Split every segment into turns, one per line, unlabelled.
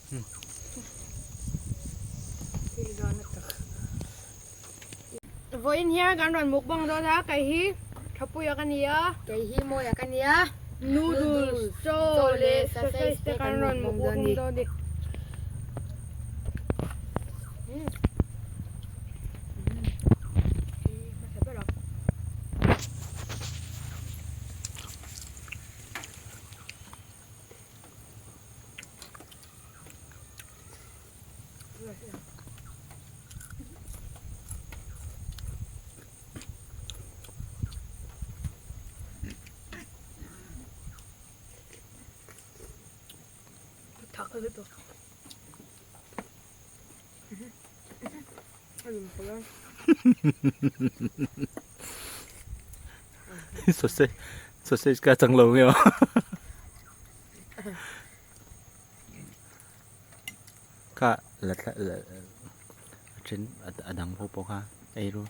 Vawiin hian kan rawn mukbang dawn a, kei hi Thapuia ka ni a.
Kei hi Mawia ka ni a.
Noodles, chaw leh sausage te kan rawn mukbang dawn a ni.
Sausage sausage ka chang lo nge aw. Kha la thla la a then a dang ho pawh kha ei ru.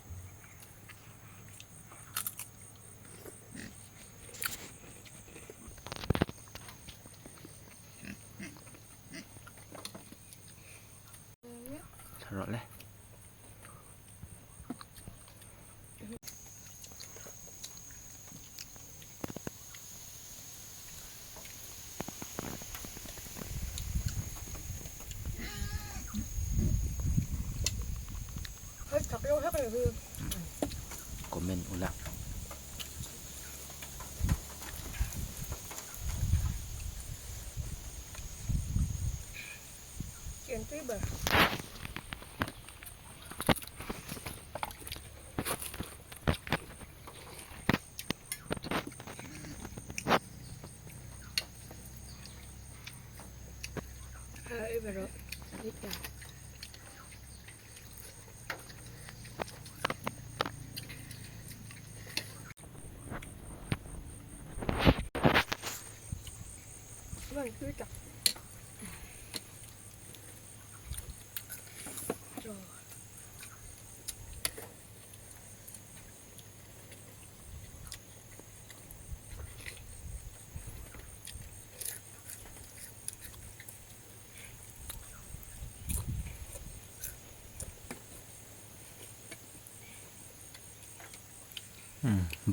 Thla rawh le. Comment ula.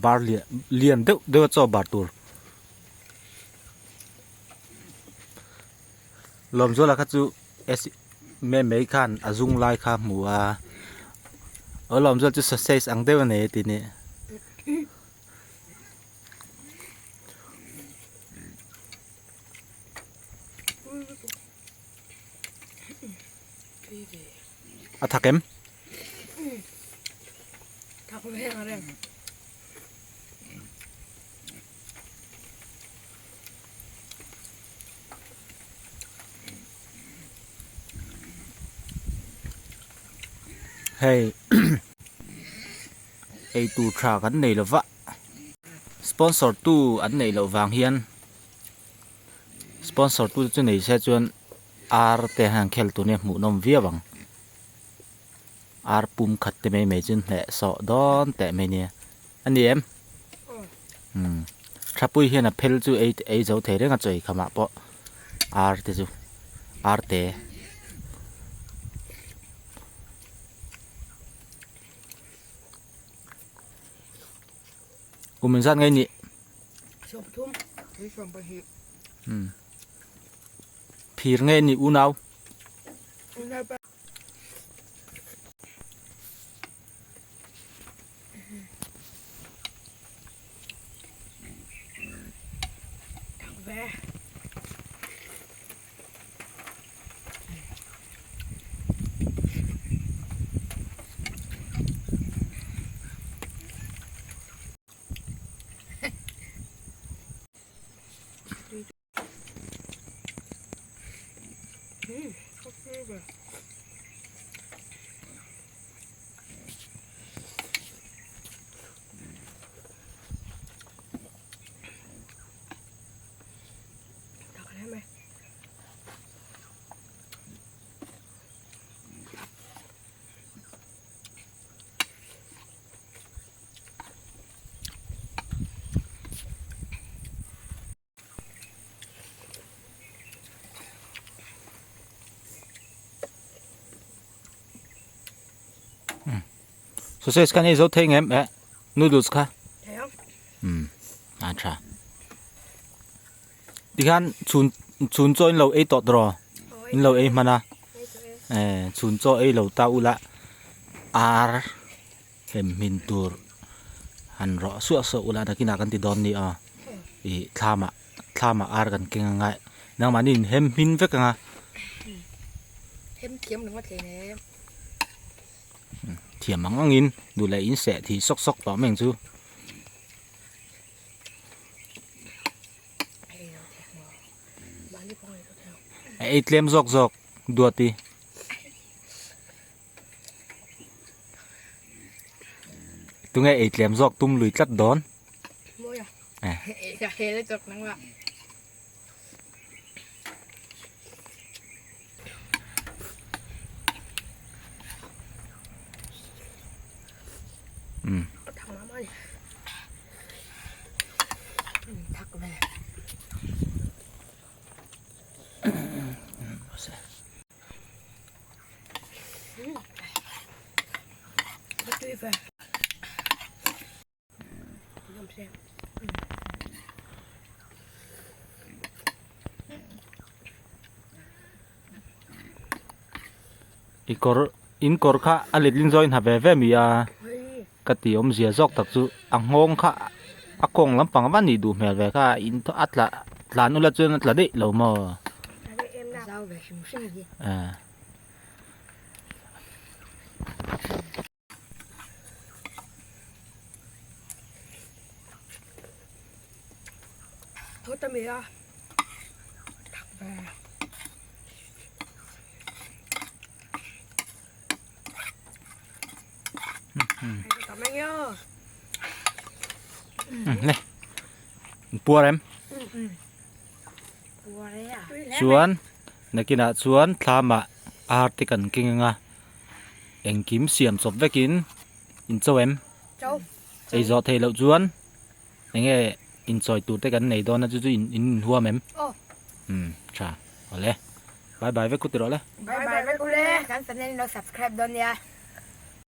Bar lian lian deuh deuh a chaw bar tur Lawmzuala kha chu me mai khan a zung lai kha a hmu a aw Lawmzuala chu sausage ang deuh a nei a ti nih. A thak em? Hei ei tur tha kan nei lova sponsor tu an neih loh vang hian sponsor tu te chu nei se chuan ar te han khel tur nia hmuh nawm viau ang ar pum khat te mai mai chu hneh sawh dawn teh mai nia a ni em umm thapui hian a phel chu ei ei zo thei reng a chawi khamah pawh ar te chu ar te. Kum in zat nge nih? Umm phir nge nih unau? Sausage kha an ei zo thei ngem eh noodles kha? Umm a tha. Tikhan chhun chhun chaw in lo ei tawh tawh in lo ei hman a eh chhun chaw ei lo ta ula ar hem hmin tur han rawh suah suah ula nakinah kan ti dawn ni aw ih thlamah thlamah ar kan keng anga nangmahni in hem hmin vek anga. Thiam ang angin duh leh in seh thih sawk sawk tawh mai ang chu. A ei tlem zawk zawk duati. Tunge ei tlem zawk tum lui tlat dawn. Eh. Um. I kawr in kawr kha a letling zawin ha ve ve mi a ka ti awmzia zawk tak chu a nghawng kha a kawng lampang a nih duh hmel ve kha in a tla tlan ula chuan a tla daih lo maw eh. Puar em? Chuan nakinah chuan thlamah ar te kan keng anga. Engkim siam chawp vekin in cho em?
Cho.
Ei zawh theih loh chuan enge inchawi tur te kan nei dawn a chu chu in inhuam em?
Aw.
Umm tha awle. Bye bye vek u ti rawh le.
Bye bye vek u le. Kan channel in lo subscribe dawn nia.